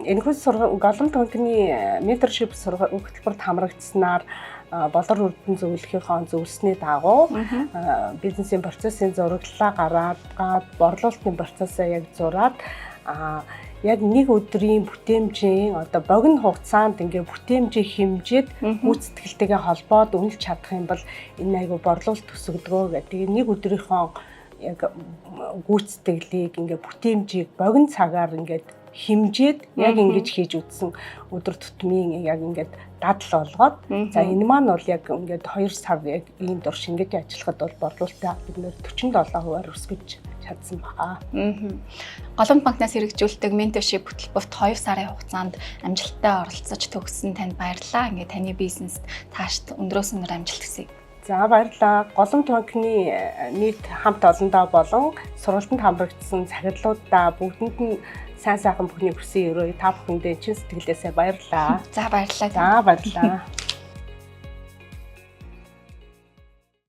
Энэхүү Голомт банкны mentorship хөтөлбөрт хамрагдсанаар Болор үрдэн зөвлөхийнхөө зөвлөсний дагуу бизнесийн процессын зураглалаа гаргаад, борлуулалтын процессоо яг зураад, яг нэг өдрийн бүтээмжийн одоо богино хугацаанд ингээ бүтээмжийг хэмжээд, гүйцэтгэлтэйгээ холбоод үнэлж чадах юм бол энэ айгу борлуулалт өсгөдгөө гэх. Тэгээ нэг өдрийнхөө яг гүйцэтгэлийг ингээ бүтээмжийг богино цагаар ингээд хэмжээд, яг ингэж хийж үзсэн, өдөр тутмын яг ингээд дадал болгоод, за, энэ маань бол яг ингээд 2 сар яг ийм турш ингэж ажиллахад бол борлуулалтаа бид нэр 47%-аар өсгөж чадсан баха. Голомт банкнаас хэрэгжүүлдэг mentorship хөтөлбөрт 2 сарын хугацаанд амжилттай оролцож төгссөн танд баярлалаа. Ингээд таны бизнест цаашд өндрөөс өндөр амжилт хүсье. За, баярлалаа. Голомт банкны нийт хамт олондоо болон сургалтанд хамрагдсан захирлуудаа бүгдэнд нь сайн сайхан бүхний хүсэн ерөөе. Та бүхэндээ чин сэтгэлээсээ баярлалаа. За, баярлалаа. За, баярлалаа.